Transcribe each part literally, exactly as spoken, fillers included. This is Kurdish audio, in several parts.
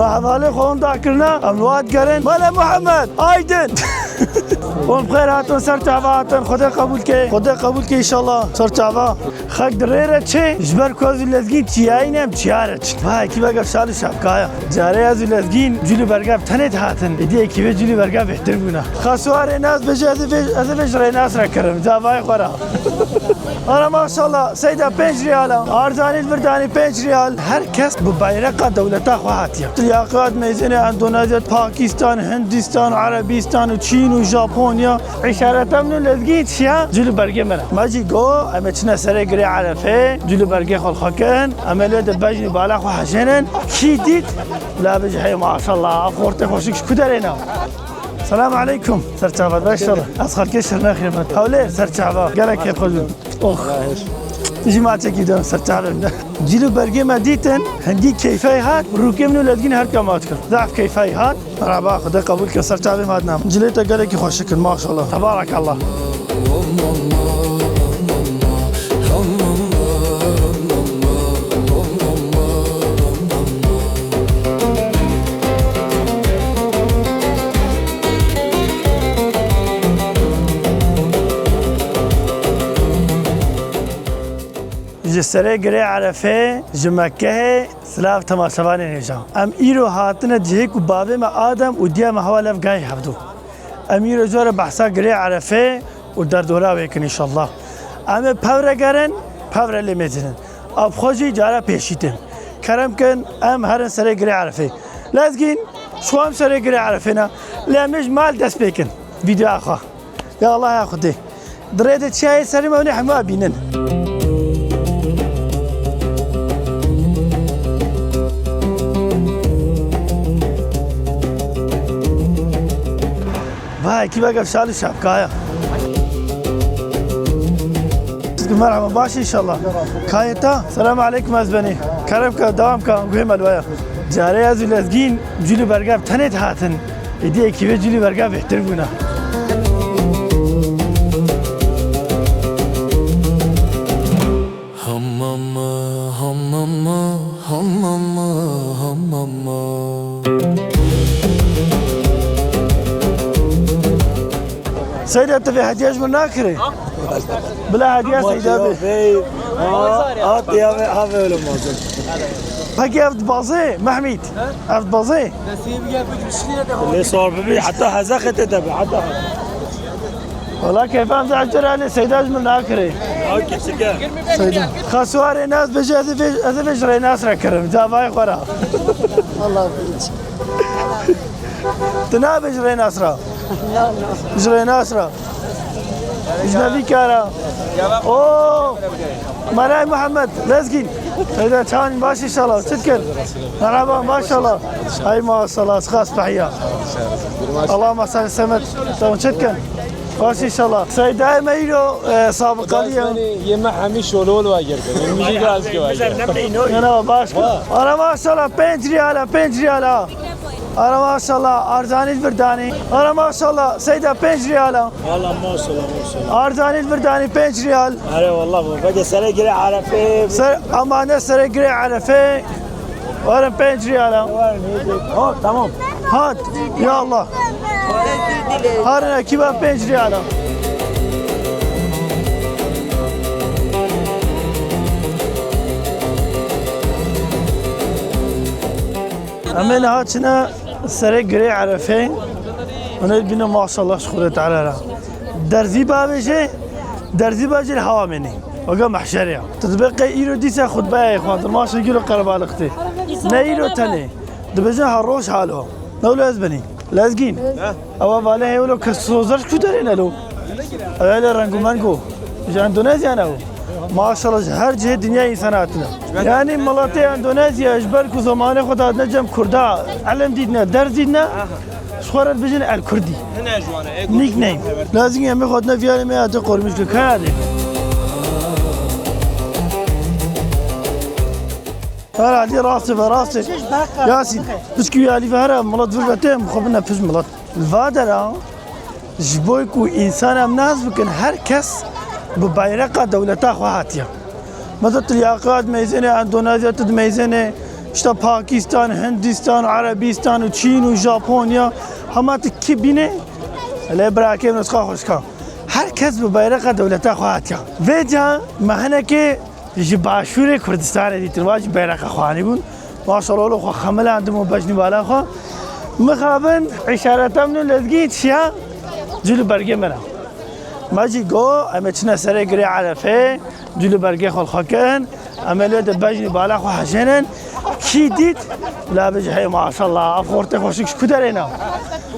Hevalê xwe hûn dakirina, em li we digerin. Mele Muhammed Aydin. Hûn bi xêr hatin, ser çava hatin. Xwedê qebûl ke. Xwedê qebûl ke înşallah. Ser çava. Xelk di rê re çê, ji ber ku ez û Lezgîn çiyayî ne, em çiya re çin. Vay, ekîbeke şal û şapkaya. Carê ez û Lezgîn cil û berge bi tenê dihatin. Êdî ekîbê cil û berge bêhtir bûne. Xasuarê Nas bêje, ez ê vê, ez ê vê ji Rênas re kirim. Cavayê xwe re. Ana maşallah, Seyda pênc riyal a. Arzanî li vir danî pênc riyal. Her kes bi bayreqa dewleta xwe hatiye. Tiryaqiya dimeyzêne Endonezya, Pakistan, Hindistan, Erebistan û Çîn û Japonya. Îşareta min û Lezgî çiya? Cil û bergê me ne. Me jî got, em ê çine serê girê Erefê, cil û bergê xwe li xwe kin. Em ê lê di bejn û bala xwe hejênin. Kî dît? La bêje hey maşallah, ev xortê xweşik ji ku derê ne? Selam aleykum. Ser çava, baş inşallah. Ez xelkê şir nexîrim. Hewlêr, ser çava. Gelek kêfxweş bû. Oh. Ji maçekî de ser çavê min de. Cil û bergê me dîtin, hindî keyfey hat, rûkê min û Lezgîn her ka maç kir. Zehf keyfey hat. Merhaba, Xwedê qebûl ke, ser çavê me hatina. Cilê te gelekî xweşik in, maşallah. Tebarekallah. Ji serê girê Erefê, ji Mekkehê, silav temaşevanên hêja. Em îro hatine cihê ku bavê me Adem û diya me Hewa lev gayî hevdû. Em îro cara behsa girê Erefê û derdora wê kin înşallah. Em ê pevre gerin, pevre lê mêzinin. Ev xwe jî cara pêşî tên. Kerem kin, em herin serê girê Erefê. Lezgîn, ji xwe em serê girê Erefê ne. Lê em ê ji mal dest pê kin. Vîdeoya xwe. Ya Allah ya Xwedê. Di rê de çiyayê serî me hûn ê hemû bînin. Vay, ekîbeke şal û şapkaya. Merhaba, baş inşallah. Kayê ta? Selamu aleykum, ez benî. Kerem ke, dewam ke, guhê me li we ye. Carê ez û Lezgîn cil û berge bi tenê dihatin. Êdî ekîbê cil û berge bêhtir bûne. Hamama, hamama, hamama, hamama. Seyda, tu vê hediye ji min nakirê? Bila hediye Seyda bê. At ya ve have öyle mazın. Peki ev dibazê, Mehmîd? Ev dibazê? Lê sor bibî, heta hezexê te de be, heta. Wala keyfam zehf cira lê Seyda ji min nakirê. Ya keçike. Seyda. Xasuarê Nas bêje, ez ê vê, ez ê vê ji Rênas re kirim. Cavayê xwe re. Allah bilir. Tu nabê ji Rênas re? Ji Rênas re. Ji nevî kara. Oo! Malay Muhammed, Lezgîn. Seyda çawan baş inşallah. Çi dikin? Merhaba, maşallah. Ay maşallah, sixas pehiya. Allah masal semet. Tamam, çi dikin? Baş inşallah. Seyda me îro, e, sabiqalî ya. Yeme hemî şolol wa girdi. Yeme jî gaz ki wa girdi. Yana baş. Ana maşallah, pênc riyala, pênc riyala. Ara maşallah, arzanî li vir danî. Ara maşallah, Seyda pênc riyal a. Valla maşallah, maşallah. Arzanî li vir danî pênc riyal. Erê wallah bu. Peki serê girê Erefê. Ser, amane serê girê Erefê. Verin pênc riyal a. Ha, tamam. Hat. Ya Allah. Harin ekiba pênc riyal a. Em ê niha çine serê girê Erefê. Hûn ê bîne maşallah ji Xwedê Teala re. Derzî bavêje, derzî bavêje li hewa mênê. Weke mehşer ya. Tu dibê qey îro dîsa xutbeyê xwendin. Maşa gîro qerebalix tê. Ne îro tenê. Dibêjin her roj halo. Ne wilo ez benî. Lezgîn. Ewa vale hewlo ke sozer ku derê ne lo. Ewa le rengu mengu. Ji Endonezya ne o. Maşallah ji her cihê dinyayê însan hatine. Yani miletê Endonezya ji ber ku zamanê xwe datine cem Kurda, elm dîtine, ders dîtine, ji xwe re dibêjin El Kurdî. Nickname. Lazim em xwe dine viyarê me ya de qormîş ke kaya de. Her alî rastê ve rastê. Yasîn, piskî alî ve here milet vir ve têm xwe bine piş milet. Li va dera, ji bo ku însan em nas bikin, her kes bi bayreqa dewleta xwe hatiye. Mesela tu li Yaqat meyzênê, Endonezya tu dimeyzênê, İşte Pakistan, Hindistan, Arabistan û Çîn û Japonya, hema tu kî bîne, lê birakê min, xwe xweşika. Her kes bi bayraqa dewleta xwe hatiya. Vê ca me hinekê ji Başûrê Kurdistanê dîtin, wa jî bayraqa xwe anîbûn. Maşallah, wilo xwe xemilandin û bejnî bala xwe. Mixabin, îşareta min û lezgîn çiya? Cûl û bergê min e. Me jî got, em ê çine serê girê Erefê, cûl û bergê xwe li xwe kin, em ê lê di bejnî bala xwe hejênin. Kî dît, la bêje, hey maşallah, ev xortê xweşik ji ku derê ne?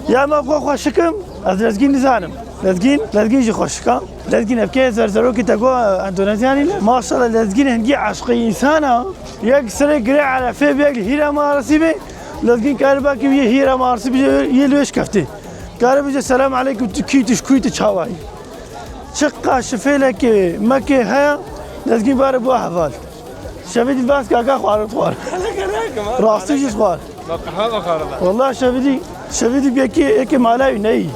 Ya me xwe xweşik im, ez lezgîn nizanim. Lezgîn, lezgîn jî xweşik e. Lezgîn, ev kê zerzerokî te got, Endonezyanî ne? Maşallah, lezgîn hingî eşqê însan e. Yek serê girê Erefê bê, yek li hîra Marsî bê. Lezgîn karibe ki yê hîra Marsî bê, yê li wê şikeftê. Kare bêje, selam aleykum, tu kî, tu ji kû yî, tu çawa yî? Çiqa şifêlekê Mekê heye, lezgîn bare bo heval. Şevî dî bas kaka xwarin xwar. Rastî jî xwar. Wallah şevî dî, şevî dî yekê, yekê mala wî neyî.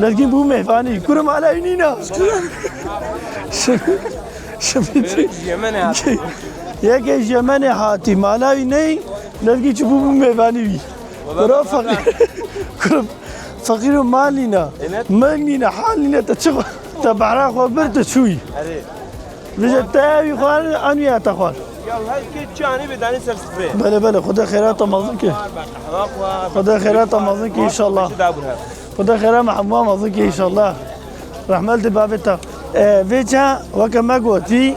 Lezgîn bû mêvanî. Kure mala wî nîna. Şevî, şevî dî. Yekê ji Yemenê hatî. Mala wî neyî. Lezgîn çi bû, bû mêvanî wî. Kuro feqîr. Kuro feqîr û mal nîne. Mil nîne, hal nîne, te çi xwe-, te behra xwe bir, te çûyî. Vêje te wî xwar, an wî te xwar. Ya her kes çi anî bê danî ser sifrê. Belê, belê, Xwedê xêra te mezin ke. Xwedê xêra te mezin ke, înşallah. Xwedê xêra me hemû mezin ke, înşallah. Rehmet li bavê te. E, vê ca weke me gotî,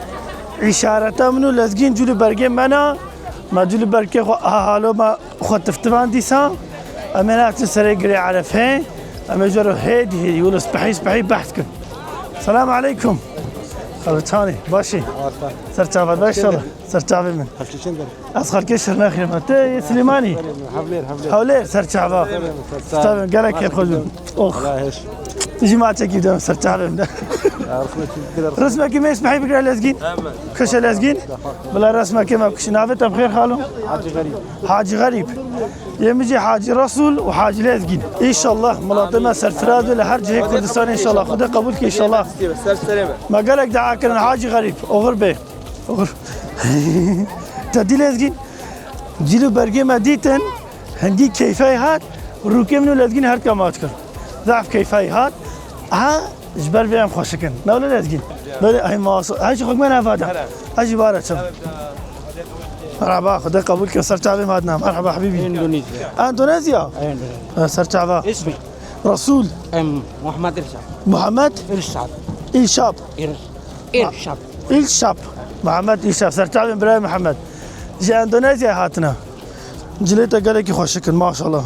îşareta min û lezgîn cûl û bergê me ne. Me cûl û bergê xwe, ha, halo me xwe tiftivan dîsa. Em ê naçin serê girê Erefê. Em ê ji ro hêdî hêdî wilo spehî spehî behs kin. Selam aleykum. Xalçanî, başî? Ser çava, baş inşallah. Ser çavê min. Xelkê çend derê? Ez xelkê Şirnexê me. Tu yê Silêmanî? Hewlêr, Hewlêr. Hewlêr, ser çava. Ser çava. Ser çava, gelek kêf xweş bû. Oh. Wala hêş. Tu jî maçekî de ser çavê min de. Ya, rûsmekî bide. Rûsmekî me spehî bigire lezgîn. Hemen. Kişe lezgîn. Bila rûsmekê me kişe. Navê te bi xêr xalo? Hacî Xerîb. Hacî Xerîb. Yê min jî Hacî Resûl û Hacî Lezgîn. Înşallah miletê me serfiraz be li her cihê Kurdistanê înşallah. Xwedê qebûl ke înşallah. Ser serê me. Me gelek dua kirin Hacî Xerîb. Oxir be. Oxir. Te dî lezgîn. Cil û bergê me dîtin. Hingî keyfey hat. Rûkê min û lezgîn her ka maç kir. Zaf keyfey hat. Ha, ji ber vê em xweşik in. Ne wile lezgîn. Belê, hey mas-, hey jî xwe me nava da. Hey jî bare çim. Merhaba, Xwedê qebûl ke, ser çavê me hatine. Merhaba, hebîbî. Endonezya. Endonezya? Endonezya. Ser çava. İsmi? Resûl. Em, Muhammed Irşad. Muhammed? Irşad. Îlşab. Ir-, Irşad. Îlşab. Muhammed Îlşab. Ser çavên birayê Muhammed. Ji Endonezyayê hatine. Cilê te gelekî xweşik in, maşallah.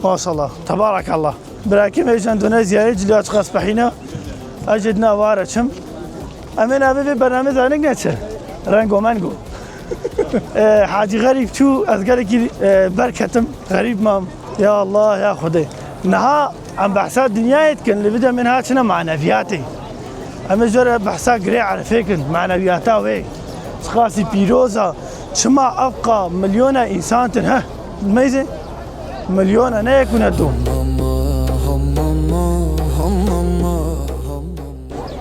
Maşallah. Tebarekallah. Birakê me ji Endonezyayê, cilê çiqas behîne. Ez jê dina ware çim. Em ê navê vê bernamê zanik ne çi? Rengo mengo. E, Hacî Xerîb çû, ez gelekî, e, berketim. Xerîb mam. Ya Allah, ya Xwedê. Niha em behsa dinyayê dikin, li vê demê niha çine maneviyatê. Em ê jere behsa girê Erefê kin, maneviyata wê. Çiqasî pîroz e, çima evqa milyona însan tin, heh, meyzê milyona ne yek û ne du.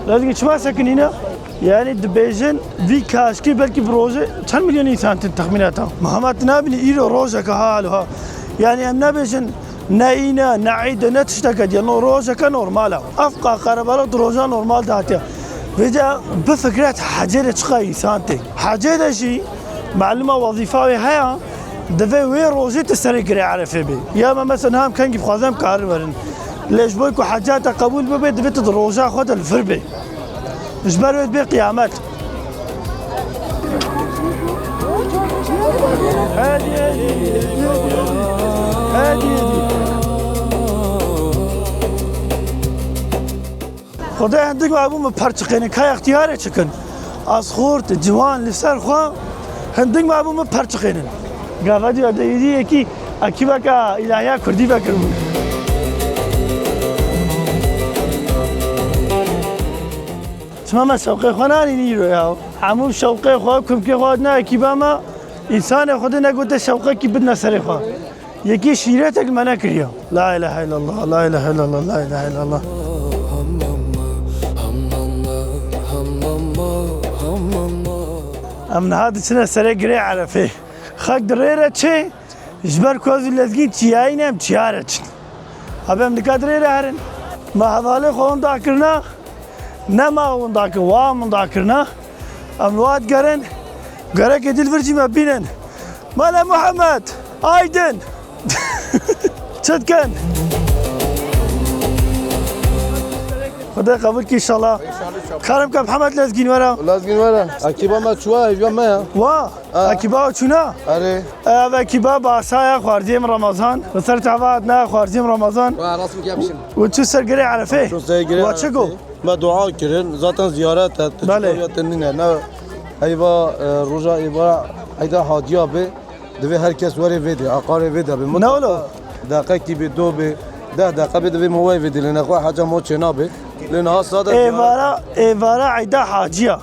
Lezgî çima sekinîne? Yani dibêjin vî kaşkî belkî bi rojê çend milyon însan tin texmînata. Mihemed nabînî îro rojeke ha halo ha. Yani em nabêjin ne îne, ne îde, ne tişteke diye. No rojeke normal e. Evqa qerebalix di roja normal de hatiye. Vêca bifikret hecê de çiqa însan tê. Hecê de jî maluma wezîfa wê heye, divê wê rojê tu serê girê Erefê bê. Ya me mesela niha em kengî bixwazin em karin werin. Lê ji bo ku heca te qebûl bibe, divê tu di roja xwe de li vir bê. Ji ber wê dibê qiyamet. Hadi, hadi, hadi, hadi. Xwedê hindik mabû min perçiqênin, ka extiyarê çikin. Ez xort, ciwan li ser xwe, hindik mabû min perçiqênin. Gava dî, êdî yekî ekîbeka îlahiya kurdî vekiribû. Çima me şewqê xwe nanîn îro ya? Hemû şewqê xwe, kumkê xwe dina ekîba me, însanê Xwedê negote şewqekî bidine serê xwe. Yekî şîretek me nekiriye. La ilahe illallah, la ilahe illallah, la ilahe illallah. Em niha diçine serê girê Erefê. Xelk di rê re çê, ji ber ku ez û lezgîn çiyayî ne, em çiya re çin. Abi em nika di rê re herin. Me hevalê xwe winda kirina, ne me winda kir, wa em winda kirina. Em li wa digerin, gerekê dî li vir jî me bînin. Mele Muhammed Aydin. Çi dikin? Xwedê qebûl kî inşallah. Kerem ke Mihemed Lezgîn were. Lezgîn were. Ekîba me çûwa, hêviya me ya. Wa, Ha. Ekîba çûna? Erê. Ev ekîba basaya xwarziyê min Ramazan. Li ser çava hatine xwarziyê min Ramazan. Wa, rast mi gelmişim. Û çû ser girê Erefê. Çû ser girê Wa çi Erefê. Go? Me dua kirin. Zaten ziyaret e. Belê. Çiqa ya tenine. Ne heyva, e, roja êvara eyda haciya be. Divê her kes were vê de, aqarê vê de be. Ne ola? Mutlaka deqekî be, do be, deh deqe be, divê mo wê vê de. Lê nexwe heca mo çênabe. Lê niha sade Êvara, êvara eyda haciya.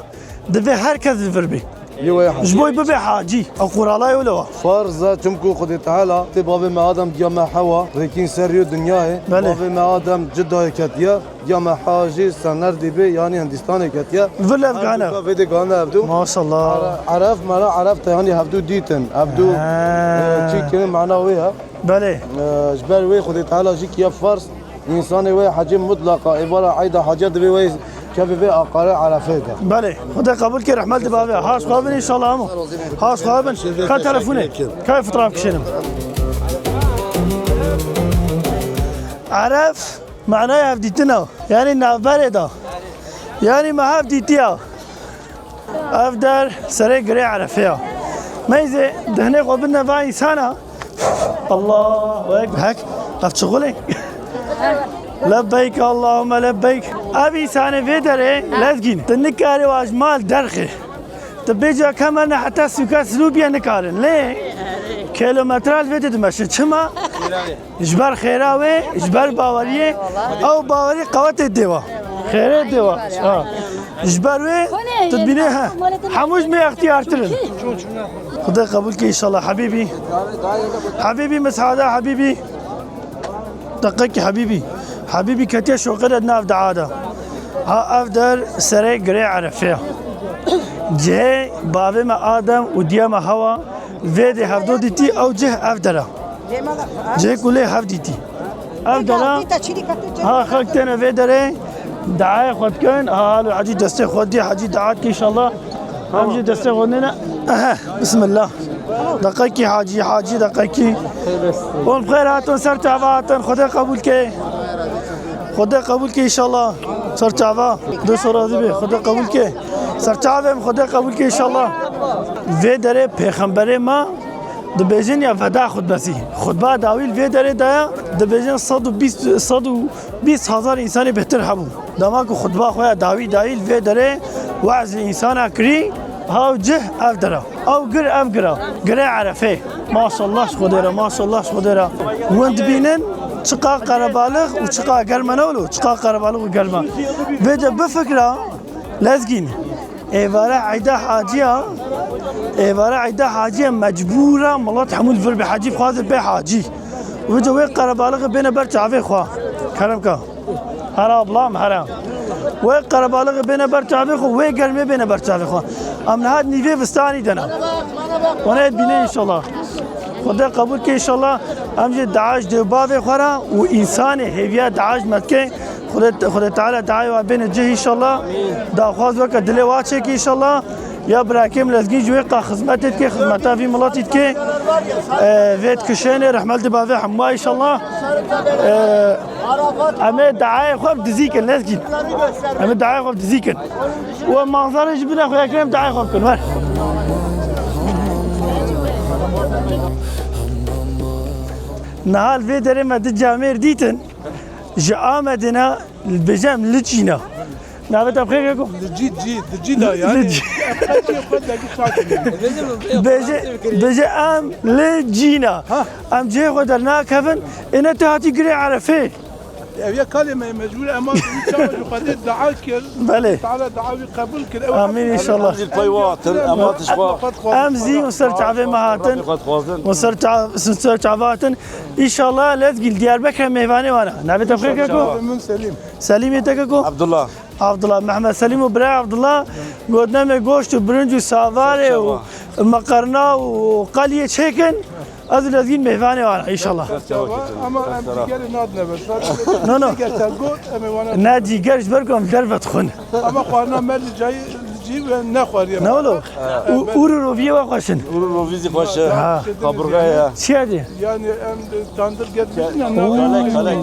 Divê her kes li vir be. Yê wê hacî. Ji bo bibe hacî. Ew qurala ye wilo. Farz e, çimku Xwedê Teala tê bavê me Adem diya me Hewa, rêkîn ser rîyo dinyayê. Belê. Bavê me Adem Cidayê ketiye. Ya me hacî Senerdî bê, yanî Hindistanê ketiye. Vir lev gane. Her du ka vê de gane hevdu. Maşallah. Are-, Eref, mera Eref te yanî hevdu dîtin. Hevdu, He. e, çî kirin mana wê ye. Belê. E, ji ber wê Xwedê Teala jî kiye farz. Însanê wê hecî mutlaqa êvara eyda heciya divê wê kevê vê aqare Erefê de. Belê. Xwedê qebûl ke rehmet li bavê. Haş xwe bin inşallah hemû. Haş xwe bin. Ka telefonê. Ka fotoğraf kişenim. Eref. Manaya hevdîtina, yanî navberê de. Yanî me hev dîtiya. Ev der serê girê Erefê ya. Meyzê dihnê xwe bidine va însana. Allahu Ekber. Hek, ev çixulê. Lebbeyk Allahümme lebbeyk. Ev însanê vê derê lezgîn. Tu nikarî wa ji mal derxê. Tu bêca kemer ne heta sûka Silûbiye nikarin. Lê kilometre li vê tê dimeşin. Çima? Ji ber xêra wê, ji ber baweriyê, ew bawerî qewetê dê wa. Xêrê dê wa. Ha. Ji ber wê tu dibînî, he. Hemû ji me extiyartir in. Xwedê qebûl ke înşallah, hebîbî. Hebîbî, misada hebîbî. Deqekî hebîbî. Hebîbî ketiye şoqê de di nav dua de. Ha, ev der serê girê Erefê ya. Cihê bavê me Adem û diya me Hewa. Vê dê hevdo dîtî, ew cih ev dera. Cihê ku lê hev dîtî. Ev dera, ha, xelk têne vê derê, deayê xwe dikin, ha, halo hecî destê xwe dî, hecî dea dike înşallah. Em jî destê xwe nêne. Ehe, bismillah. Deqekî hacî, hacî deqekî. Hûn bi xêr hatin, ser çava hatin, Xwedê qebûl ke. Xwedê qebûl ke înşallah. Ser çava. Dê so razî be. Xwedê qebûl ke. Ser çavê min Xwedê qebûl ke înşallah. Vê derê pêxemberê me dibêjin ya veda xutbesî. Xutba dawî li vê derê daya, dibêjin sed û bîst, sed û bîst hezar însanê bêhtir hebû. Dema ku xutba xwe ya dawî dayî li vê derê we'zê însana kirî, ha ew cih ev dera. Ew gir ev gira. Girê Erefê. Maşallah ji Xwedê re, maşallah ji Xwedê re. Hûn dibînin çiqa qerebalix û çiqa germ e ne wilo, çiqa qerebalix û germ e. Vêce bifikra lezgîn. Êvara eyda haciya, êvara eyda haciya mecbûra milet hemû li vir bê hecî, bixwaze bê hacî. Vêce wê qerebalixê bêne ber çavê xwe. Kerem ka. Here ablam, here. Wê qerebalixê bêne ber çavê xwe, wê germê bêne ber çavê xwe. Em niha nîvê vistanî de ne. Wana yê dibîne înşallah. Xwedê qebûl ke înşallah. Em jî dua ji dê û bavê xwe re û însanê hêviya dua ji me dike. Xwedê, Xwedê Teala duayê wa bêne cih înşallah. Daxwaz weke dilê wa çêke înşallah. Ya birakêm lezgîn ji wê qa xizmetê dike, xizmeta vî miletî dike. E, vê dikişênê rehmet li bavê hemû înşallah. E, em ê dayê xwe bi dizî kin lezgîn. Em ê dayê xwe bi dizî kin. Û em manzarê ji bine xwe yekirê em dayê xwe bikin. Wer. Niha li vê derê me du camêr dîtin. Ji Amedê ne, bêje em li cîna. Navê te bi xêr keko? Li cî, cî, di cî da yani. Li cî. Bêje, bêje em li cîna. Ha. Em cihê xwe dernakevin. Êne tu hatî girê Erefê. Ev ya kalê me mecbûr, ema wî çawa ji Xwedê dua kir. Belê. Teala dua wî qebûl kir. Ew Amîn inşallah. Em zî pey wa hatin, ema tişwa. Em zî û ser çavê me hatin. Û ser ça-, ser çava hatin. Înşallah lezgî li Diyarbekir mêvanê wana. Navê te bi xêr keko? Min Selîm. Selîmê te keko? Abdullah. Abdullah, Mehmet Selîm û birayê Abdullah got, nemê goşt û birinc û savarê û meqerna û qeliyê çêkin. Ez û Lezgîn mêvanê wan, înşallah. Ama em cîgerê nadine ber. No, no. Cîger te got, em ê wana Ne cîger ji ber ku em derve dixwin. Ama xwarina me li cayî, li cî ve nexwariye. Ne wilo? Û, ûr û roviyê we xweş in. Ûr û rovî zî xweş e. Ha. Kaburga ye. Çiya dê? Yani em tandır geldi. Kalek, kalek.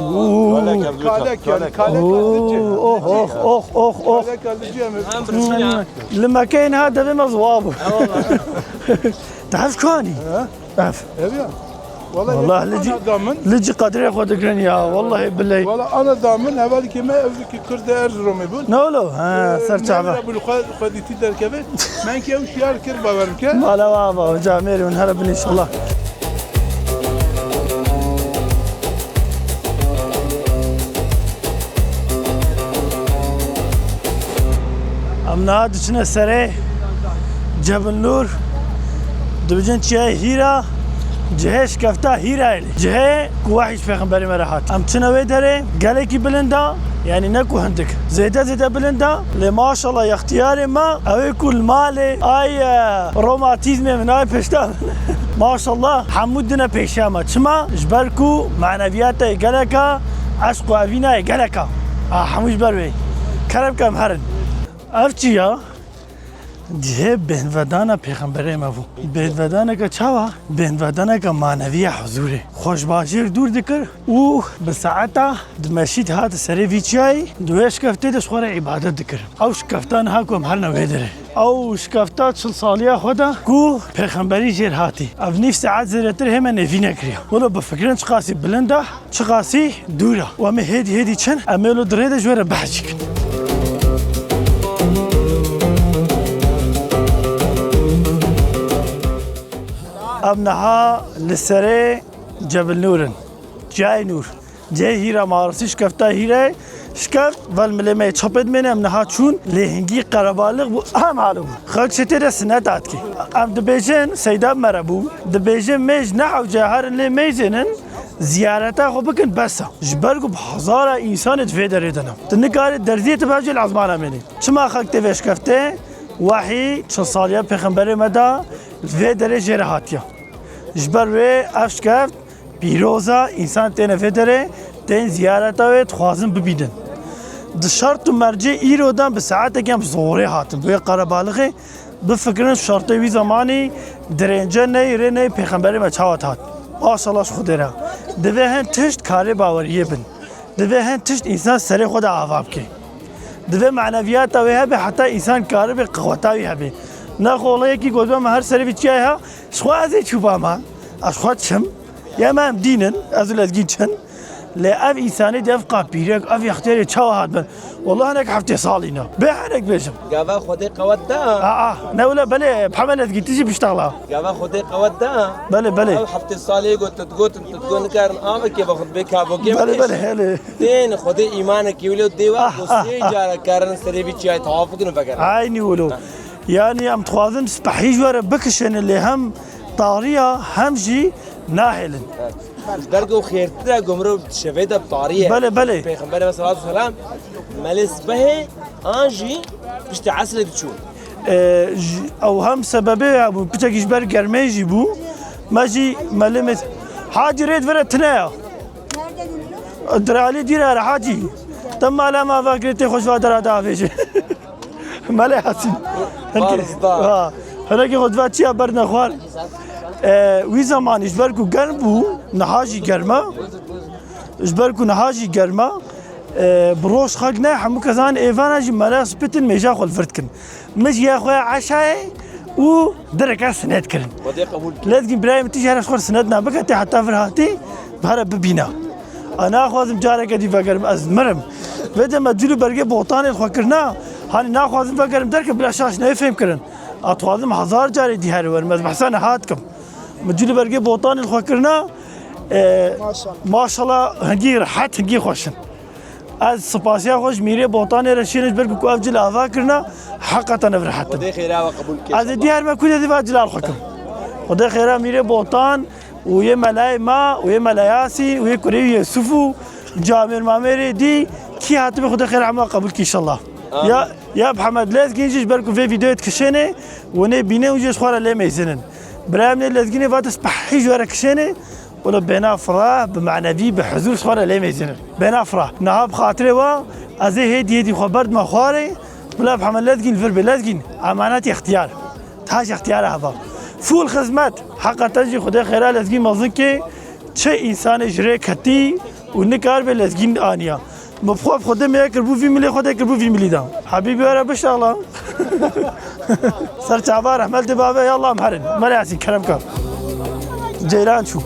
Kalek, kalek, kalek. Oo, oh, oh, oh, oh, oh. Kalek geldi, cî em. Li Mekeyê niha devê me ziwa bû. Te hev kanî? Ev. Ev ya. Vallahi li cî, li cî qedrê xwe digirin ya. Vallahi billahi. Valla ana damin hevalkê me ew ki Kurd Erzurumê bû. Ne olo? Ha, ser çava. Bû xwe, xwe dîtî derkeve. Men ki ew şiyar kir bawer ke. Mala wa ba, camêrî hûn here bin inşallah. Em niha diçine serê Cebel Nûr, dibêjin çiyayê Hîra, cihê şikefta Hîrayê lê. Cihê ku wehî ji pêxemberê me re hat. Em çine wê derê, gelekî bilind e, yanî ne ku hindik. Zêde zêde bilind e, lê maşallah yextiyarê me, ew ê ku li malê ay, e, romatîzmê min, ay pişta min. Maşallah, hemû dine pêşiya me. Çima? Ji ber ku maneviyata yê gelek e, eşq û evîna yê gelek e. A, hemû ji ber wê. Kerem ke em herin. Ev çi ya? Cihê bêhnvedana pêxemberê me bû. Bêhnvedaneke çawa? Bêhnvedaneke maneviya huzûrê. Xwe ji bajêr dûr dikir û bi saeta dimeşî dihate serê vî çiyayî, di wê şikeftê de ji xwe re îbadet dikir. Ew şikefta niha ku em herine wê derê. Ew şikefta çil saliya xwe de ku pêxemberî jêr hatî. Ev nîv saet zêdetir hê me nêvî nekiriye. Wilo bifikirin çiqasî bilind e. Çiqasî dûr e. Û em ê hêdî hêdî çin, em ê wilo di rê de ji wê re behs jî kin. Em niha li serê Cebel Nûr in. Cihê Nûr. Cihê Hîra, marisî şikefta Hîrayê. Şikeft, vel milê me yê çapê dimêne, em niha çûn, lê hingî qerebalix bû, hem halo bû. Xelk çê tê de sinet atkê. Em dibêjin, Seyda bi me re bû, dibêjin mêj nehewce herin lê mêjênin, ziyareta xwe bikin bes e. Ji ber ku bi hezara însanê di vê derê de ne. Tu nikarî derziyê tu bihejê li ezmana mênê. Çima xelk tê vê şikeftê? Wehî çil saliya pêxemberê me de li vê derê jê re hatiye. Ji ber wê ev şikeft pîroz e, însan têne vê derê, tên ziyareta wê, dixwazin bibînin. Di şert û mercê îro de bi saetekî em zorê hatin. Bi wê qerebalixê bifikirin, şertê wî zemanî dirênce ney, rê ney pêxemberê me çawa hat. Maşallah ji Xwedê re. Divê hin tişt karê baweriyê bin. Divê hin tişt însan serê xwe de ava bike. Divê maneviyata wê hebe heta însan karibe qeweta wî hebe. Nexwe wela yekî gotibe me her serê vî çiyayê ha, ji xwe ez ê çûbama. Ez xwe çim. Ya me em dîn in, ez û Lezgîn çin. Lê ev însanê de ev qapîrek, ev yextiyarê çawa hat bin? Wela hinek heftê salî ne. Bê hinek bêjim. Gava Xwedê qewet da. Aa, ne wela belê, bi heme Lezgî tu jî pişta la. Gava Xwedê qewet da. Belê, belê. Ew heftê salê got, tu digotin, tu digot nikarin avekê be xwe bê kabokê. Belê, belê, helê. Tên Xwedê îmanekî wilo dê wa Ah, ku ah, sê ah. Cara karin serê vî çiyayê tawaf bikin û vegerin. Aynî wilo. Ha. Yani em dixwazin spehî ji we re bikişênin lê hem tariya hem jî nahêlin. Ji ber ku xêrtir e ku mirov şevê de bi tarî ye. Belê, belê. Pêxemberê me salatu selam melê sibehê an jî piştî esrê diçû. E, ji, ew hem sebebê ya bû, piçekî ji ber germê jî bû. Me jî melê me, Hacî rê di vere tine ya. Diralî dîre here Hacî. Te mala me ava kirê tê xwe ji va dera de avêje. Melê Hasîn. Hinekî, ha, hinekî xwe di va çiya berdine xwar. E, wî zemanî ji ber ku germ bû, niha jî germ e. Ji ber ku niha jî germ e, e, bi roj xelk ne, hemû kesan êvana jî mala spitin mêja xwe li vir dikin. Min jî ya xwe ya eşayê û direke sinet kirin. Xwedê qebûl kir. Lezgîn birayê min tî jî here ji xwe sinet nabike, tê heta vir hatî, bi here bibîna. A naxwazim careke dî vegerim, ez mirim. Vê de me cil û bergê botanê xwe kirina, hanî naxwazim vegerim derke bila şaş neyê fêm kirin. A dixwazim hezar carê dî here werim, ez behsa niha dikim. Me cil û bergê botanê xwe kirina, e, Maşallah. Maşallah, hingî rehet, hingî xweş in. Ez spasiya xwe ji Mîrê Botanê re şînim, ji ber ku ev cil ava kirina, heqeten ev rehet in. Xwedê xêra we qebûl kir. Ez ê dî her me ku de dî va cila xwe kim. Xwedê xêra Mîrê Botan û yê melayê ma û yê mela Yasîn û yê kurê wî Yusuf û camêr mamêrê dî kî hatibe Xwedê xêra hema qebûl kî inşallah. Ya, ya Mihemed, lezgîn jî ji ber ku vê vîdeoyê dikişêne, winê bîne û jî ji xwe re lê meyzînin. Birayê min ê lezgînê vate spehî ji we re kişêne, wilo bêna fira, bi manevî, bi huzûr ji xwe re lê meyzînin. Bêna fira. Niha bi xatirê we, ez ê hêdî hêdî xwe berdime xwarê, bila Mihemed lezgîn li vir bê. Lezgîn, emanetî ixtiyar. Taş ixtiyara heva. Full xizmet. Heqeten jî Xwedê xêra lezgîn mezin kê, çi însanê ji rê ketî û nikaribe lezgîn aniya. Min bi xwe, bi Xwedê me kiribû vî milê, Xwedê kiribû vî milî de. Habîbî were biştexla. Ser çava rehmet dê babe, ya Allah em herin. Mere Yasîn, kerem ka. Ceylan çû.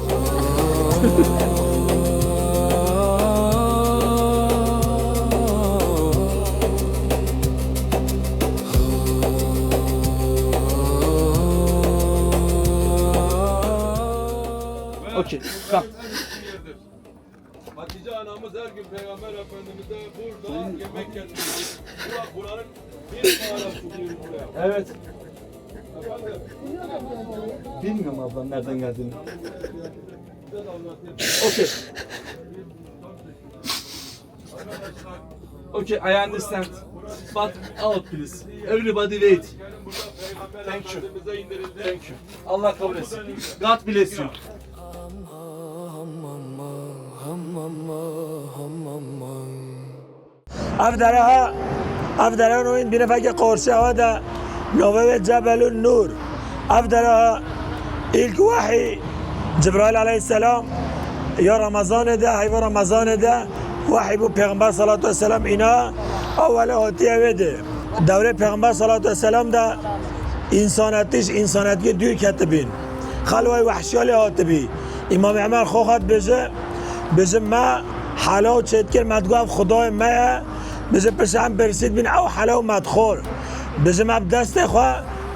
Okey, tamam. Hatice anamız her gün Peygamber Efendimiz'e burada yemek getiriyor. Bura, buranın bir numarası diyor buraya. Evet. Efendim? Bilmiyorum ablam nereden geldiğini. Okey. Okay, I understand. But out, please. Everybody wait. Thank you. Thank you. Allah kabul etsin. God bless you. Ev dere ha, ev dere noyên bîne fekê qorşe ewe de navê wê Cebelun Nur. Ev dere ha, ilk wehî Cibrail aleyhisselam ya Ramazanê de, heyva Ramazanê de wehî bû Pêxember salatu vesselam îna, ewele hatiye wê de. Dewrê Pêxember salatu vesselam de însanetî ji însanetiyê dûr ketibîn. Xelway wehşiya lê hatibî. Îmam Emer xwe xwe dibêje, bêje me helaw çêdikir, me digot ev Xwedayê me ye, bêje pişt em birsî dibîn ew helaw me dixwar. Bêje me bi destê xwe,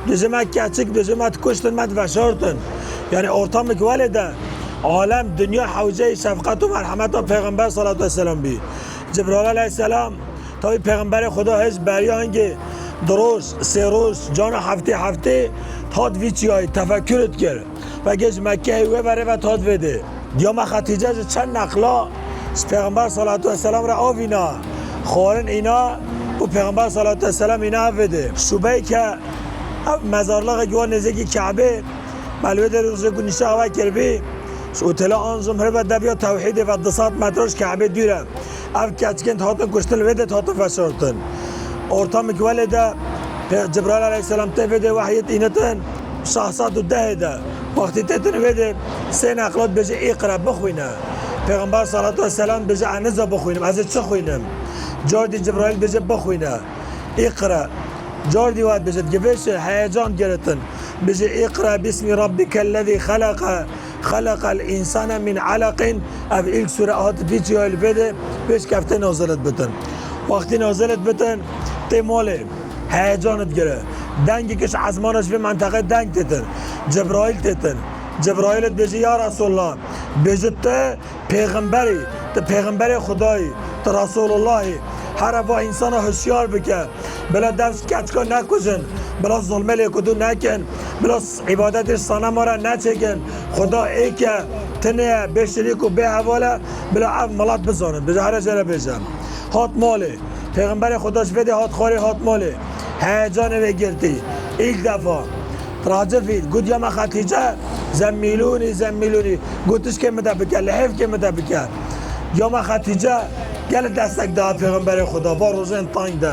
bêje me keçik, bêje me dikuştin, me diveşartin. Yani ortamik welê de alem, dinya hewceyê şefqet û merhemeta Pêxember salatu vesselam bî. Cibrail aleyhisselam, tabi Pêxemberê Xweda hêj beriya hingê du roj, sê roj, cana heftê heftê hat vî çiyayî tefekkür dikir. Vegê ji Mekkeyê wê verê ve hat vê dê. Diya me Xetîce ji çend neqla ji Pêxember salatu vesselam re avîna, xwarin îna û Pêxember salatu vesselam îna ev vê dê. Şûbeyke ev mezarlixek wa nêzîkî Kebê, me li wê derê rojê ku nîşa hewa kiribî, ji otela Anjum hiribe debiya tewhîdê ve du sed metre ji Kebê dûr e. Ev keçikên dihatin kuştin li vê de dihatin veşartin. Ortamik welê de Pê-, Cibrail aleyhisselam tê vê de wehyê dînitin, şeş sed û dehê de. Wextî têtin vê de sê neqlat bêje, "Îqra, bixwîne." Pêxember salatu vesselam bêje, "Ez niza bixwînim, ez ê çi xwînim?" Cardî Cibrail bêje, "Bixwîne." Îqra. Cardî wat bêje, digivêşe, heyecan giritin. Bêje, "Îqra bismi rabbikellezî xeleqe." "Xeleqel însane min eleqin", ev ilk sûre hat vî çiyayê li vê de pêşkeftê nazilet bitin. Wextî nazilet bitin, tê malê, heyecanit gire. Dengê kiş ezmana ji vê menteqê deng têtin. Cibraîl têtin. Cibraîl dibêje, "Ya Resulullah, bêje tu pêxemberî, tu pêxemberê Xwedayî, tu Resulullahî. Here va însana hişyar bike." Bila dev keçika nekujin, bila zulmê lêkudû nekin, bila s-, îbadetê ji sanema re neçêkin. Xuda êk e, tinê ye, bê şirîk û bê heval e, bila ev milet bizanin. Bêje, here jê re bêje. Hat malê. Pêxemberê Xuda ji vê de hat xwarê, hat malê. Heyecanê wê girtî. Îlk defa. Racifî, got, "Ya me Xetîce, zemmîlûnî, zemmîlûnî." Got, "Tişkê min de bike, lihêvkê min de bike." Ya me Xetîce gelek destek da Pêxemberê Xuda, va rojên teng de.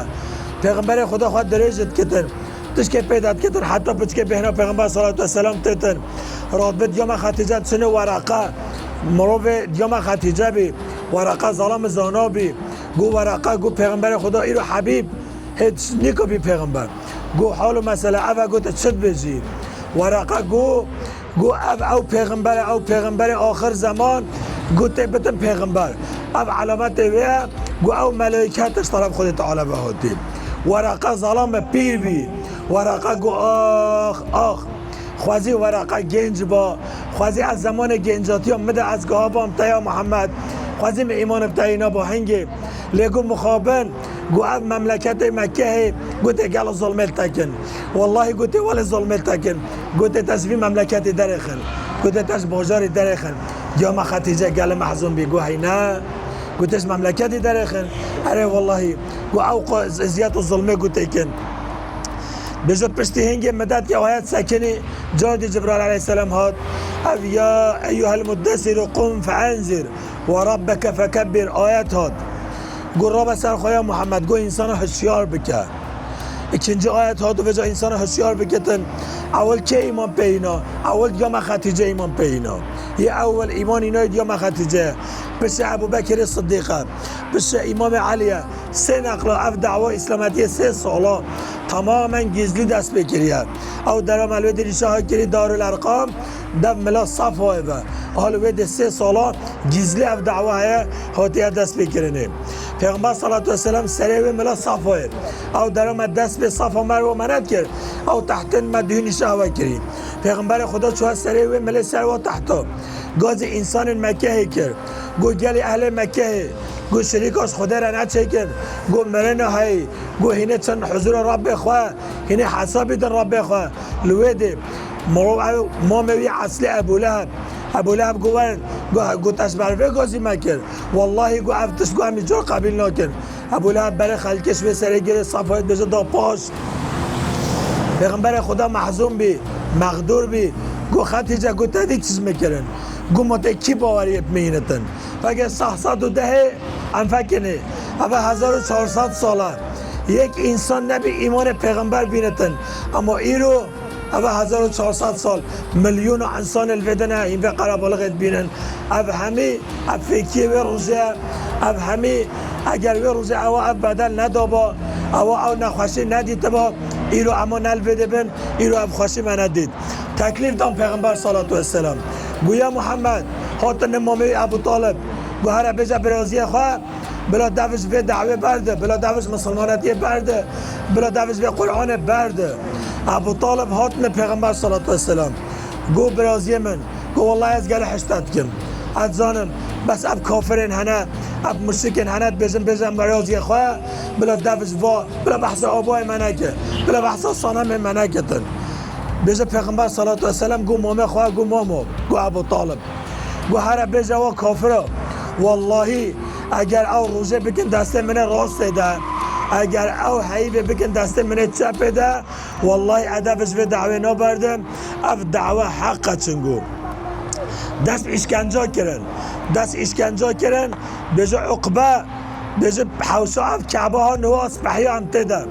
Pêxemberê Xuda xwe dirêj dikitin. Tişkê pê de dikitin, heta piçkê bêhna Pêxember salatu vesselam têtin. Radbê diya me Xetîce diçine Wereqa. Mirovê diya me Xetîce bî. Wereqa zalamê zana bî. Got Wereqa, got Pêxemberê Xuda îro Hebîb hê nîka bî pêxember. Got hal û mesele ev e, got tu çi dibêjî? Wereqa got, got ev ew pêxember e, ew pêxemberê axir zeman, got tê bitin pêxember. Ev elametê wê ye, got ew melaîket ji teref Xwedê Teala ve hatî. Wereqa zalam be pîr bî. Wereqa got ax, ax. Xwezî Wereqa genc ba. Xwezî ez zemanê gencatiya min de ez giha bam te ya Muhammed. Xwezî min îmanê bi te îna ba hingê. Lê got mixabin, got ev memleketê Mekkehê, got tê gelo zilmê li te kin. Wellahî got tê welê zilmê li te kin. Got tê te ji vî memleketê derêxin. Got tê te ji bajarê derêxin. Diya me Xetîce gelê mehzûn bî, got hey ne. Gotiş memleketî derêxin. Erê wellahî, got ew qo-, eziyet û zulmê got têkin. Bêje piştî hingê midet ke ayet sekinî, cardî Cibrail aleyhisselam hat. Ev ya eyyuhel muddesiru qum feenzir ve rabbeke fekebbir ayet hat. Got rabe ser xwe ya Muhammed, got însana hişyar bike. Îkinci ayet hat û vêca însana hişyar bikitin. Ewil kê îman pê îna? Ewil diya me Xetîce îman pê îna. Yê ewil îman îna diya me Xetîce. Pişe Ebu Bekirê Sidîqe. Pişe Îmamê Elî ye. Sê neqla ev dawa îslametiyê sê sala tamamen gizlî dest pê kiriye. Ew dera me li wê derî şaha kirî Darul Erqam, dev mila Safayê be. Hal wê de sê sala gizlî ev dawa heye, hatiye dest pê kirinê. Pêxember salatu vesselam serê wê mila Safayê. Ew dera me dest pê Safa Merwa me nedikir. Ew tehtin me duhî nîşa we kirî. Pêxemberê Xuda çûye serê wê milê ser wa tehta. Gazî însanên Mekkehê kir. Got gelî ehlê Mekkehê, got şirîka ji Xwedê re neçêkin. Got mirina heyî. Got hînê çin huzûra Rabbê xwe, hînê hesabî din Rabbê xwe. Li wê dê mirov ew mamê wî eslî Ebû Leheb. Ebû Leheb got werin, got, got ez ji ber vê gazî me kir. Wellahî got ev tişt got em îcar qebîl nakin. Ebû Leheb berê xelkê ji vê serê girê Safayê dibêje da paş. Pêxemberê Xuda mehzûn bî, mexdûr bî. Got Xetîce, got te dî çi ji min kirin? Got ma te kî baweriyê bi min înitin? Veke seh sed û dehê em fekinê. Eve hezar û çar sed sal e. Yek însan nebî îmanê pêxember bînitin. Ama îro eve hezar û çar sed sal milyona însan li vê dine hîn vê qerebalixê dibînin. Ev hemî, ev fêkiyê wê rojê ye. Ev hemî, eger wê rojê ewa ev bedel nedaba, ewa ew nexweşî nedîtiba, îro ema ne li vê dê bin, îro ev xweşî me nedît. Teklîf dan Pêxember salatu vesselam. Got ya Muhammed, hatin mamê wî Ebu Talib. Got here bêje biraziyê xwe, bila dev ji vê dawê berde, bila dev ji misilmanetiyê berde, bila dev ji vê Qur'anê berde. Ebu Talib hatine Pêxember salatu vesselam. Got biraziyê min, got wellahî ez gelek hişta dikim. Ez zanim, bes ev kafirên hene, ev muşrikên hene dibêjin bêje em biraziyê xwe, bila dev ji va, bila behsa abayê me neke, bila behsa sanemê me neketin. Bêje Pêxember salatu vesselam got mamê xwe, got mamo, got Ebu Talib. Got here bêje wa kafira. Wellahî eger ew rojê bikin destê min ê rastê de, eger ew heyîvê bikin destê min ê çepê de, wellahî edeb ji vê dawê naberdim. Ev dawa heq e çingo. Dest îşkenca kirin. Dest îşkenca kirin. Bêje Uqbe, bêje hewşa ev Keba ha niha spehî em tê de.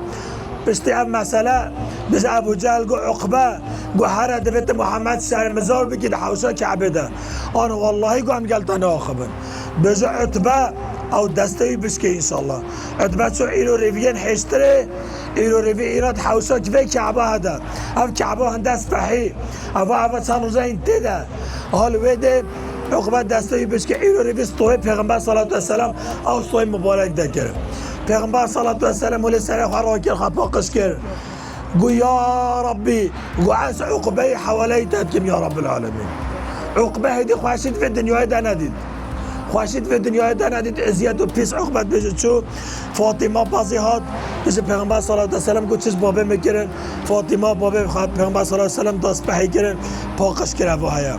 Piştî ev mesele, bêje Ebu Cehil got Uqbe, got here divê tu Muhammed şermizar bikî di hewşa Kebê de. Ana wellahî got em gel te naaxivin. Bêje Utbe, ew destê wî bişkê înşallah. Utbe çû îro rêviyên hêştirê, îro rêvî îro di hewşa kivê Keba hede. Ev Keba hinde spehî. Eva, eva çend roja hîn tê de. Hal wê dê Uqbe destê wî bişke îro rê vî stoyê Pêxember salatu vesselam ew stoyê mubarek de kir. Pêxember salatu vesselam wê lê serê xwe rakir, xwe paqij kir. Got, ya Rabbî, got ez Uqbeyê hewaleyî te dikim ya Rabbil Alemîn. Uqbe hêdî xweşî di vê dinyayê de nedît. Xweşî di vê dinyayê de nedît, eziyet û pîs Uqbe dibêje çû. Fatîma pezî hat, dibêje Pêxember salatu vesselam got çi ji babê min kirin. Fatîma babê xwe Pêxember salatu vesselam destpehî kirin, paqij kir eva heye.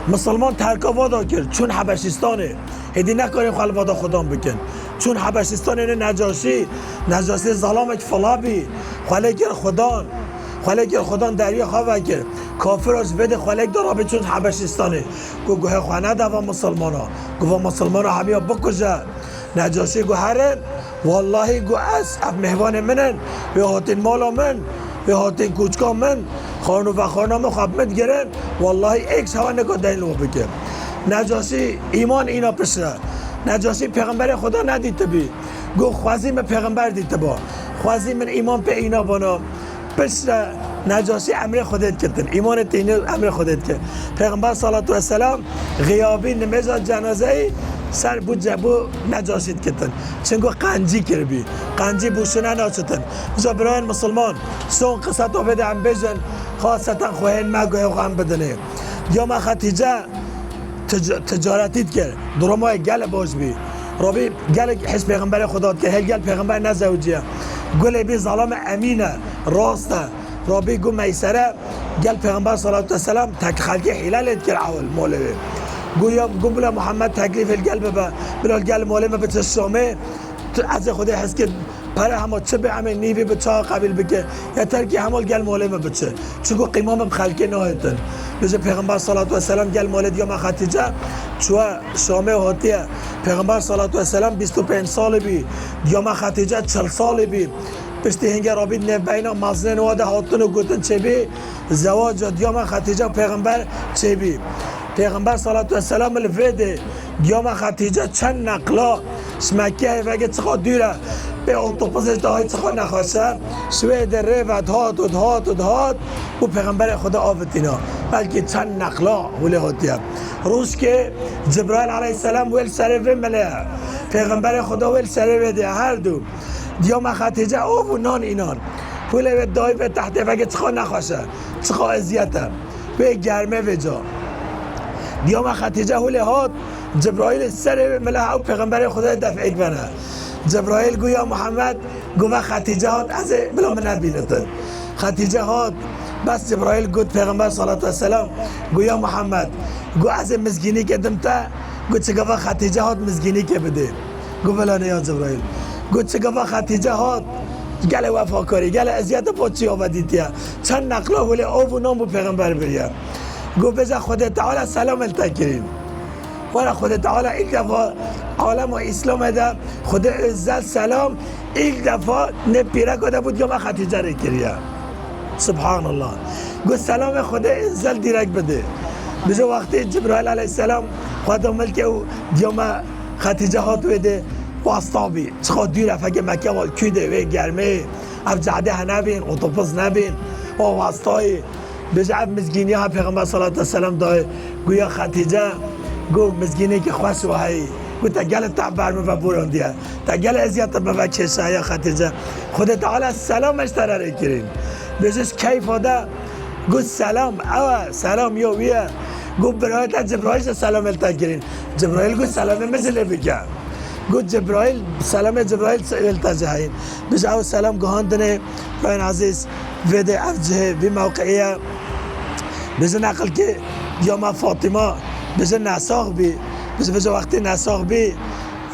Misilman terka vada kir, çûn Hebeşîstanê. Hêdî nekarin xwe li vada Xudan bikin. Çûn Hebeşîstanê ne Necaşî, Necaşî zelamek fila bî. Xwe lê kir Xudan. Xwe lê kir Xudan deriyê xwe vekir. Kafira ji vê de xwe lêk da rabî çûn Hebeşîstanê. Ku guhê xwe nede va misilmana. Ku va misilmana hemiya bikuje. Necaşî got herin, wellahî got ez, ev mêvanê min in, wê hatîn mala min, wê hatîn kûçika min, xan û vexana min xwe bi min digirin, wellahî êk ji hewa nika deyn li we bike. Necaşî îman îna piştre. Necaşî pêxemberê Xweda nedîtibî. Got xwezî min pêxember dîtiba. Xwezî min îman pê îna bana. Piştre Necaşî emrê Xwedê diketin. Îmanê tînî emrê Xwedê dike. Pêxember salatu vesselam xiyabî nimêja cenazeyî ser bû cebû Necaşî diketin. Çingo qencî kiribî. Qencî bû şine naçitin. Ji birayên misilman, son qiseta vê de em bêjin, xaseten xwehên me guhê xwe em bidinê. Ya me Xetîce, tic-, ticaretî dikir. Duruma wê gelek baş bî. Rabî gelek his pêxemberê Xweda dikir. Hêl gel pêxember nezewiciye. Gulê bî zelame emîn e. Rast e. Rabî gu Meysere gel pêxember salatu vesselam tek xelkê hîle lê dikir ewil molê wê. Goya, got, bila Muhammed teklîf li gel bibe, bila li gel malê me biçe Şamê. Tu, ez ê Xwedê hez kir, pere hema çi be, em ê nîvî bi çawa qebîl bike. Yeter ki hema li gel malê me biçe. Çunku qîma min bi xelkê nahêtin. Bêje Pêxember salatu vesselam gel malê diya me Xetîce, çûye Şamê û hatiye. Pêxember salatu vesselam bîst û pênc salî bî. Diya me Xetîce çil salî bî. Piştî hingê rabî di nêvbeyna mezinên wa de hatin û gotin çêbî, zewaca diya me Xetîce û Pêxember çêbî. Pêxember salatu vesselam li vê de diya me Xetîce çend neqla ji Mekkeyê veke çiqa dûr e, pê otobusê dahî çiqa nexweş e, ji wê de rê ve dihat û dihat û dihat û Pêxemberê Xweda avitîna. Belkî çend neqla hûlê hatiye. Rojkê Cibraîl aleyhisselam wê li serê vê milê ye. Pêxemberê Xweda wê li serê vê de ye. Her du. Diya me Xetîce av û nan înan. Hûlê wê dayî vê tehtê veke çiqa nexweş e, çiqa eziyet e. Wê germê vê ca. Diya me Xetîce hûlê hat, Cibraîl serê wê mila ew Pêxemberê Xwedayê def êk bene. Cibraîl got ya Muhammed, got ve Xetîce hat, ez ê bila min nebînitin. Xetîce hat, bes Cibraîl got Pêxember salatu vesselam, got ya Muhammed, got ez ê mizgînîkê dim te, got çi gava Xetîce hat mizgînîkê bidê. Got vela ne ya Cibraîl. Got çi gava Xetîce hat, gelê wefakarî, gelê eziyete bo çi ya ve dîtiye. Çend neqla hûlê av û nan bû Pêxember biriye. Got bêje Xwedê Teala selam li te kirî. Were Xwedê Teala ilk defa alema Îslamê de Xwedê özel selam ilk defa ne pîreka de bû diya me Xetîce rê kiriye. Subhanallah. Got selamê Xwedê özel direk bide. Bêje wextê Cibraîl aleyhisselam xwe da milkê û diya me Xetîce hat wê de wasta bî. Çiqa dûr e, fekê Mekke wal kû de wê germê. Ev cade hene bîn, otobus nebîn. O wastayê. Bêje ev mizgîniya ha Pêxember salatu vesselam dayê. Got ya Xetîce, got mizgîneke xweş û heyî. Got te gelek teb ber min ve borandiye. Te gelek eziyet min ve kêşaye Xetîce. Xwedê Teala selam ji te re rê kirîn. Bêje ji keyfa de got selam, ew e, selam ya wî ye. Got birayê te Cibraîl jî selam li te kirîn. Cibraîl got selamê min jî lê bike. Got Cibraîl, selamê Cibraîl li te jî heyîn. Bêje ew selam gihandinê. Birayên ezîz, vê de ev cihê, vî mewqeyê ye. Bêje neqilkê diya me Fatîma, bêje nesax bî. Bêje, bêje wextê nesax bî,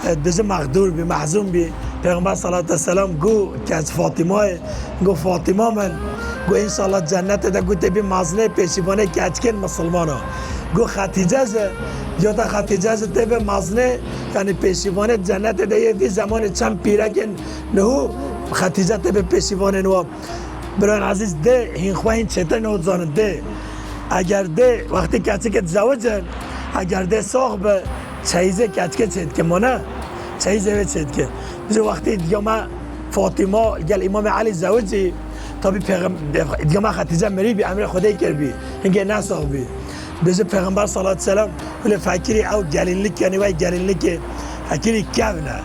e, bêje mexdûr bî, mehzûn bî. Pêxember salatu vesselam got keç Fatîmayê, got Fatîma min, got înşallah cennetê de got tê bî mezinê pêşîvanê keçikên misilmana. Got Xetîce jî, diya te Xetîce jî tê bî mezinê, yanî pêşîvanê cennetê de yê vî zemanê çend pîrekên niho Xetîce tê bî pêşîvanên wan. Birayên ezîz, dê hîn xwe hîn çêtir niho dizanin dê. Eger dê wextê keçikê dizewicin, eger dê sax bi, çeyîzê keçikê çêdike, ma ne? Çeyîzê wê çêdike. Bêje wextê diya me Fatîma gel Îmamê Elî zewicî, tabî pêxem-, diya me Xetîce mirî bî, emrê Xwedê kir bî, hingê nesax bî. Bêje Pêxember salatu selam, wile fekirî ew gelînlik, yanî wey gelînlikê, fekirî kevn e.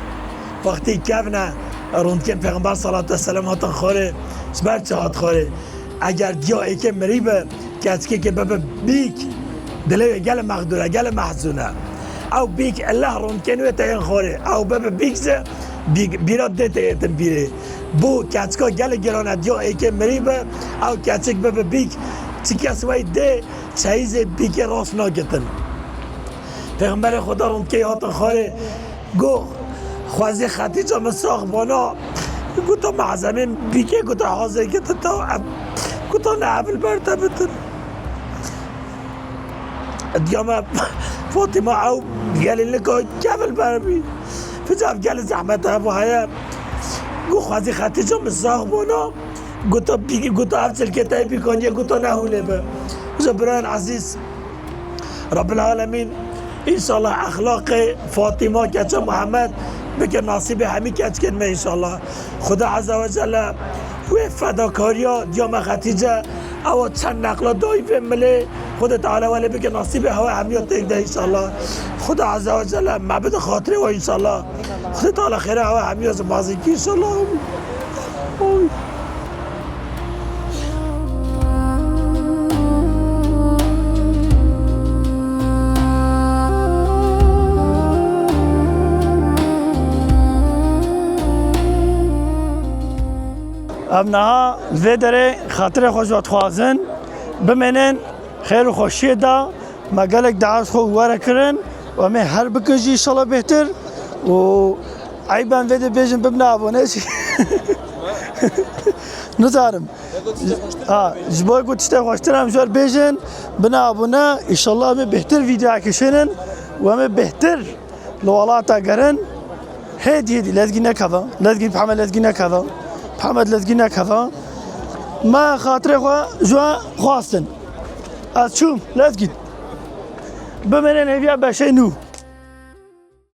Wextê kevn e, rûndikên Pêxember salatu vesselam hatin xwarê, ji ber çi hat xwarê? Eger diya êkê mirî be, keçikekê bebe bîk, dilê wê gelek mexdûr e, gelek mehzûn e. Ew bîk, elleh rûndikên wê teyên xwarê. Ew bebe bîk jî, bîk, bîra dê tê yêtin bîrê. Bo keçika gelek giran e, diya êkê mirî be, ew keçik bebe bîk, çi kes wey dê, çeyîzê bîkê rast nagitin. Pêxemberê Xweda rûndikê hatin xwarê, got, xwezî Xetîca min sax bana, gota mezemên bîkê gota hazir gitin ta ev, gota ne ev li ber te bitin. Diya me Fatîma ew gelînika kevil ber bî. Fica ev gelî zehmet e, ev heye. Got xwezî Xetîca min sax bana, gota bîkê, gota ev çilkê te bîkaniye, gota ne hûlê be. Ji birayên ezîz, Rabbil Alemîn, înşallah exlaqê Fatîma keça Muhammed bike nasîbê hemî keçikên me înşallah. Xuda Azze ve Celle wê fedakariya diya me Xetîce, ewa çend neqla dayî vê milê, Xuda Teala welê bike nasîbê hewa hemiya têk de înşallah. Xuda Azze ve Celle me bide xatirê we înşallah. Xuda Teala xêra hewa hemiya ji mazî kî înşallah. Amîn. Amîn. Em niha vê derê xatirê xwe ji we dixwazin, bimênin xêr û xweşiyê de. Me gelek daş xwe were kirin û em ê her bikin jî inşallah bêhtir û eyben vê dê bêjin bibine abone jî. Nizanim. Ha, ji bo ku tiştê xweştir em ji wer bêjin, bine abone, inşallah em ê bêhtir vîdeoyekê şênin û em ê bêhtir li welata gerin. Hêdî hêdî Lezgîn nekeve, Lezgîn Mihemed Lezgîn nekeve, Mihemed Lezgîn nekeve. Me xatirê xwe ji we xwestin. Ez çûm Lezgîn. Bimêne hêviya beşê nû.